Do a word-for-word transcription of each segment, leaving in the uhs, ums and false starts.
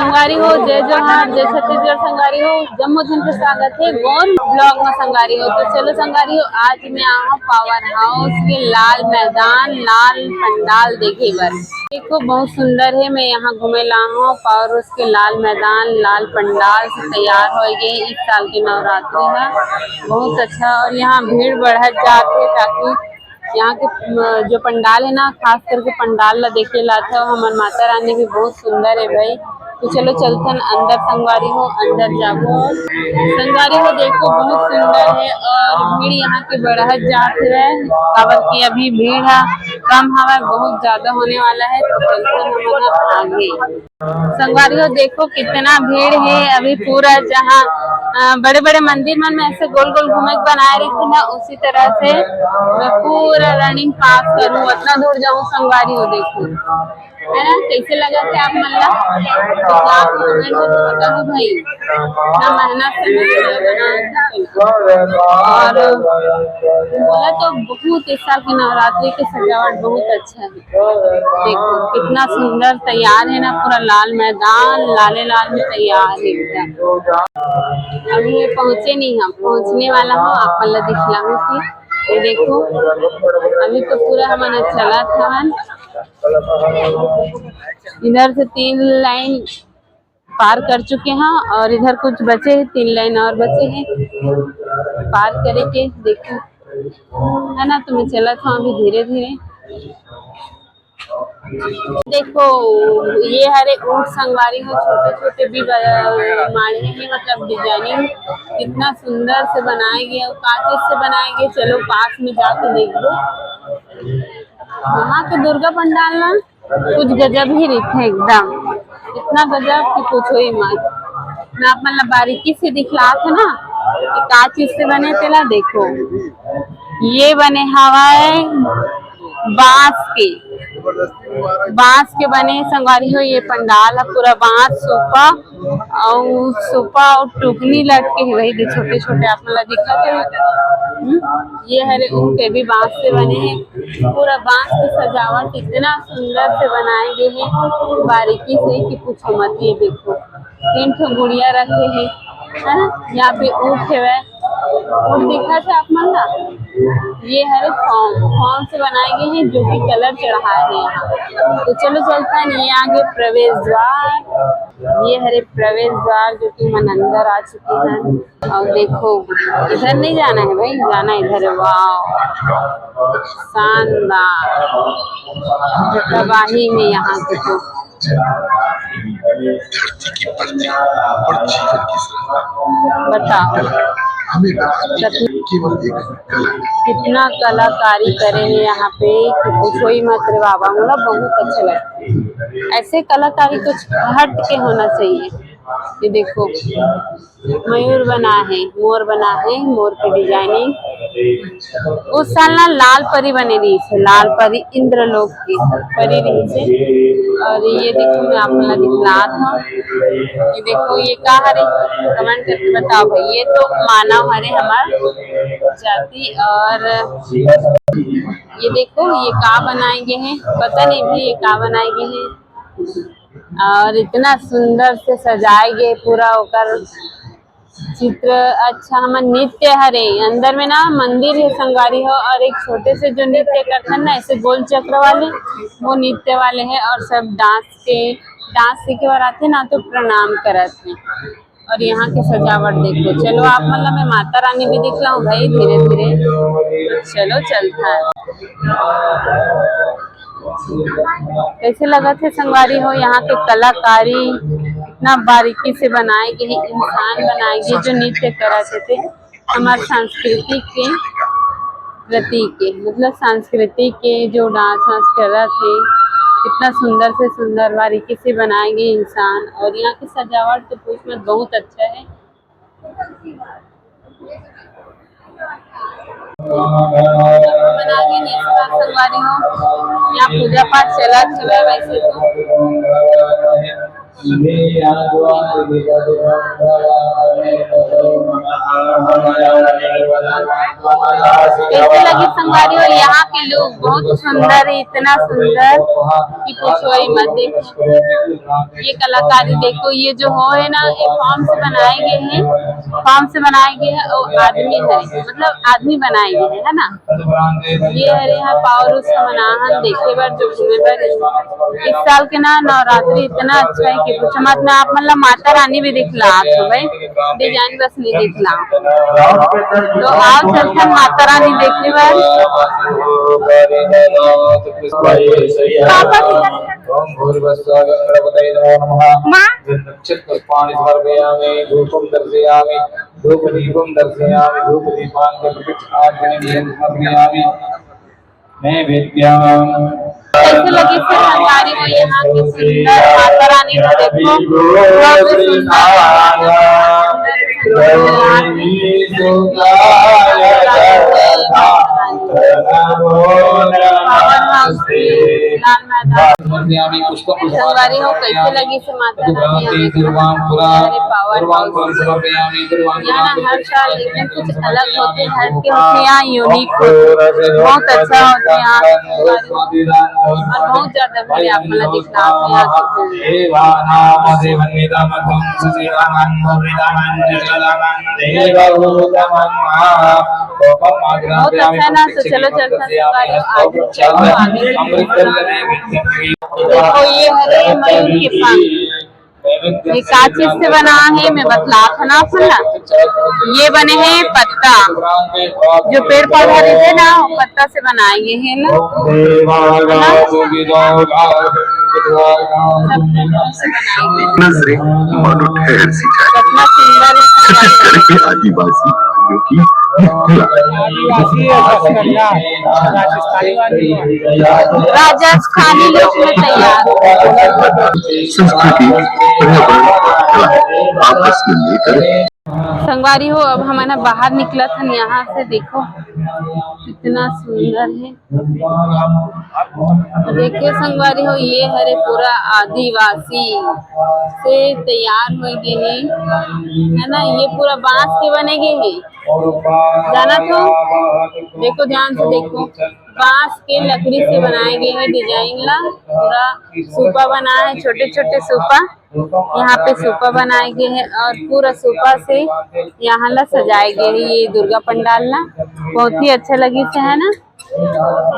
संगवारी हो, जय जोहार, जय छत्तीसगढ़। संगवारी हो, जम्मो झन के स्वागत हे मोर vlog में। संगवारी हो, तो चलो संगवारी हो, आज मैं आए हूँ पावर हाउस के लाल मैदान, लाल पंडाल देखे बर। देखो, बहुत सुंदर है। मैं यहाँ घूमे ला हूँ, पावर हाउस के लाल मैदान, लाल पंडाल से तैयार हो गए इस साल के नवरात्रि में। बहुत अच्छा। और यहाँ भीड़ बढ़त जात है, ताकि यहाँ के, अ, जो पंडाल है ना, खास करके पंडाल ला देखे ला था। हमर माता रानी भी बहुत सुंदर है भाई। तो चलो चलथन अंदर संगवारी हो, अंदर जाबो। संगवारी हो, देखो, बहुत सुंदर है और भीड़ यहाँ के बढ़त जात है, काबर कि अभी भीड़ है कम हवा, बहुत ज्यादा होने वाला है। तो चलथन हमन आगे। संगवारी हो, देखो कितना भीड़ है। अभी पूरा जहाँ, अ, बड़े-बड़े मंदिर मन में ऐसे गोल-गोल घूमे के बनाए रहिथे ना, उसी तरह से मैं पूरा running pass करूँ, उतना दूर जाऊँ। संगवारी हो, देखो, है ना, कैसे लगा थे आप मन ला? आप comment में तो बताओ भाई, इतना मेहनत से मैं video बनाए थे। और बोला तो बहुत इस साल के नवरात्रि के सजावट बहुत अच्छा है। देखो कितना सुंदर तैयार है ना, पूरा लाल मैदान लाले लाल में तैयार है एकदम। अभी ये पहुँचे नहीं, हम पहुँचने वाला हूँ, आप मन ला दिखलाहूँ कि ये देखो, अभी तो पूरा हमन चलत हवन। इधर से तीन लाइन पार कर चुके हैं और इधर कुछ बचे हैं, तीन लाइन और बचे हैं पार करे के। देखो, है ना, तो मैं चलत हूँ अभी धीरे धीरे। देखो, ये हरे ऊंट संगवारी हो, छोटे छोटे भी ब-, माढ़े हैं, मतलब designing कितना सुंदर से बनाए गए और का चीज से बनाए गए, चलो पास में जाके देख लो। वहाँ के दुर्गा पंडाल ना कुछ गजब ही रहिथे एकदम, इतना गजब कि पूछो ही मत। मैं आप मन ला बारीकी से दिखलात हूँ ना कि का चीज से बने, तेला देखो, ये बने हवय बांस के, बांस के बने संगवारी हो। ये पंडाल ह पूरा बांस, सूपा अउ सूपा अउ टुकनी लटके हे, वही दे छोटे छोटे आप मन ला दिखत हे। हम्म, ये हरे ऊंट, ये भी बांस से बने हे। पूरा बांस के सजावट इतना सुंदर से बनाए गए हे, बारीकी से कि पूछो मत। ये देखो, तीन ठो गुड़िया रखे हे, है ना? यहाँ पे ऊंट हेवय, ऊंट दिखत हे आप मन ला? ये हरे फॉर्म, फॉर्म से बनाए गए हे, जो कि कलर चढ़ाए हे यहाँ। तो चलो चलथन, ये आगे प्रवेश द्वार, ये हरे प्रवेश द्वार, जो कि मन अंदर आ चुके हैं। और देखो, इधर नहीं जाना है भाई, जाना इधर है। वाह, शानदार तबाही में यहाँ के तो। धरती की परछाई और जीवन की सुंदरता। बताओ। कला हमें बताती है कि केवल एक कला नहीं। कितना कलाकारी करे हे यहाँ पे कि पूछो ही मत रे बाबा, मतलब बहुत अच्छा लगता है। ऐसे कलाकारी कुछ हट के होना चाहिए। ये देखो, मयूर बना हे, मोर बना हे, मोर के designing। उस साल ना लाल परी बने रहिस हे, लाल परी इंद्रलोक के परी रहिस हे। और ये देखो, मैं आप मन ला दिखलात हूँ। ये देखो, ये का हरे, comment करके बताओ भाई। ये तो मानव हरे, हमार जाति। और ये देखो, ये का बनाए गए हे, पता नहीं भी ये का बनाए गए हे। और इतना सुंदर से सजाए गए पूरा ओकर चित्र। अच्छा, हमर नृत्य हरे, अंदर में ना मंदिर हे संगवारी हो, और एक छोटे से जो नृत्य करथन ना, ऐसे गोल चक्र वाले, वो नृत्य वाले हे। और सब डांस के, डांस सीखे बर आथे ना, तो प्रणाम करत हे। और यहाँ के सजावट देखो। चलो, आप मन ला मैं माता रानी भी दिखलाऊं भाई, धीरे धीरे। तो चलो, चलता है। कैसे लगत हे संगवारी हो, यहाँ के कलाकारी इतना बारीकी से बनाए गए हे, इंसान बनाए गए हे, जो नृत्य करत हे, हमार संस्कृति के प्रतीक हे, मतलब संस्कृति के जो डांस वांस करत हे, इतना सुंदर से सुंदर बारीकी से बनाए गए इंसान। और यहाँ की सजावट तो पूछ मत, बहुत अच्छा है। बना के नहीं, इस बार संगवारी हो, यहाँ पूजा पाठ चलत हवे वैसे तो। कैसे लगी संगवारी हो? यहाँ के लोग बहुत सुंदर है, इतना सुंदर कि पूछो ही मत। देखो ये कलाकारी, देखो ये जो हो है ना, ये फॉर्म से बनाए गए हैं, फॉर्म से बनाए गए हैं और आदमी है, मतलब आदमी बनाए गए हैं, है ना। ये हरे यहाँ पावर हाउस मनाहन देखे बर जो घूमे बर इस साल के ना नवरात्रि इतना अच्छा है कि पूछो मत ना। आप मन ला माता रानी भी दिखला आप हो भाई, डिजाइन बस नहीं दिखला। तो आओ चलथन माता रानी देखे बर। पापा की ओम भूर्भुवस्सः गणपतये नमो नमः। माँ। गंधक्षत पुष्पाणि समर्पयामि, धूपं दर्शयामि, धूप दीपं दर्शयामि, धूप दीपांत प्रत्यक्ष आचमनीयं समर्पयामि। नैवेद्यं। कैसे लगी फिर हमारी वो यहाँ की सुंदर माता रानी को देखो, बहुत सुंदर। पावन हाउस के लाल मैदान। संगवारी हो, कैसे लगी से माता रानी यहाँ के? अरे पावन हाउस। यहाँ ना हर साल एक दिन कुछ अलग होते, हट के होते, यहाँ यूनिक होते, बहुत अच्छा होते यहाँ। और बहुत ज्यादा भीड़ है, आप मन ला दिखला यहाँ के। बहुत अच्छा है ना, तो चलो चलते हैं संगवारी, आगे चलते हैं आगे। देखो ये हरे मयूर के पंख, ये का चीज से बना है, मैं बतलात हँव ना आप मन ला। ये बने हैं पत्ता, जो पेड़ पौधा रहिथे ना, वो पत्ता से बनाए गए हैं ना। नजरें मानो ठहर सी जाए। कितना सुंदर है। छत्तीसगढ़ के आदिवासी भाइयों की मिथिला। आदिवासी है, बस कल्याण, राजस्थानी वाली है। राजस्थानी लुक में तैयार। संस्कृति, पर्यावरण, कला, आपस में मिलकर। संगवारी हो, अब हमन ह बाहर निकलत हन यहाँ से। देखो कितना सुंदर है। देखिए संगवारी हो, ये हरे पूरा आदिवासी से तैयार होए गे हे, है ना। ये पूरा बांस के बने गे हे, जानत हो। देखो ध्यान से देखो, बांस के लकड़ी से बनाए गे हे डिजाइन ला। पूरा सूपा बना है, छोटे छोटे सूपा। यहाँ पे सूपा बनाए गे हे और पूरा सूपा से यहाँ ला सजाए गे हे ये दुर्गा पंडाल ला। बहुत ही अच्छा लगी से, है ना।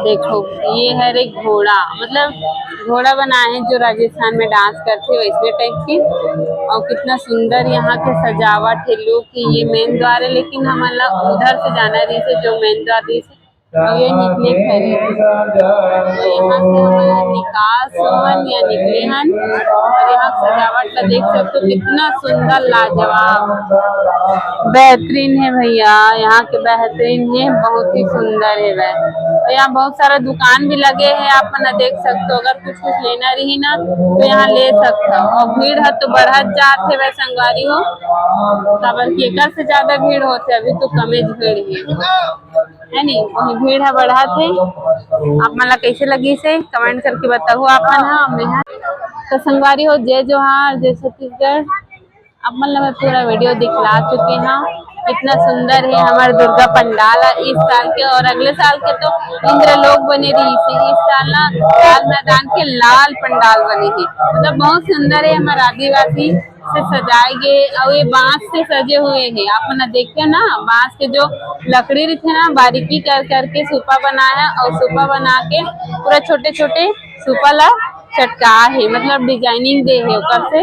देखो ये हरे घोड़ा, मतलब घोड़ा बनाए हे जो राजस्थान में डांस करथे वैसने टाइप के। और कितना सुंदर यहाँ के सजावट हे। लोग के ये मेन द्वार है, लेकिन हमन ला उधर से जाना रहिसे जो मेन द्वार रहिसे। और ये निकले हरे, तो यहाँ से हमन निकास हन या निकले हन। और यहाँ सजावट ला देख सकते हो, कितना सुंदर, लाजवाब, बेहतरीन है भैया। यहाँ के बेहतरीन है, बहुत ही सुंदर है वह। और यहाँ बहुत सारा दुकान भी लगे हैं, आप मन देख सकते हो। अगर कुछ कुछ लेना रही ना तो यहाँ ले सकते हो। और भीड़ ह तो बढ़त जात हे वह संगवारी हो, काबर कि एकर से ज्यादा भीड़ होथे, अभी तो कमे भीड़ हे। है नी, वही भीड़ ह बढ़त हे। आप मन ला कैसे लगी से कमेंट करके बताहू आप मन ह। मैं ह तो संगवारी हो, जय जोहार, जय छत्तीसगढ़। आप मन ला मैं पूरा वीडियो दिखला चुके हँव, कितना सुंदर है हमार दुर्गा पंडाल है इस साल के। और अगले साल के तो इंद्रलोक बने रहिसे, इस साल ना लाल मैदान के लाल पंडाल बने हे। मतलब बहुत सुंदर है, हमार आदिवासी से सजाए गे, और ये बांस से सजे हुए हैं। आप मन देखे ना, बांस के जो लकड़ी रहिथे ना, बारीकी कर करके सूपा बनाए हे, और सूपा बना के पूरा छोटे छोटे सूपा ला चटका हे, मतलब डिजाइनिंग दे हे ओकर से।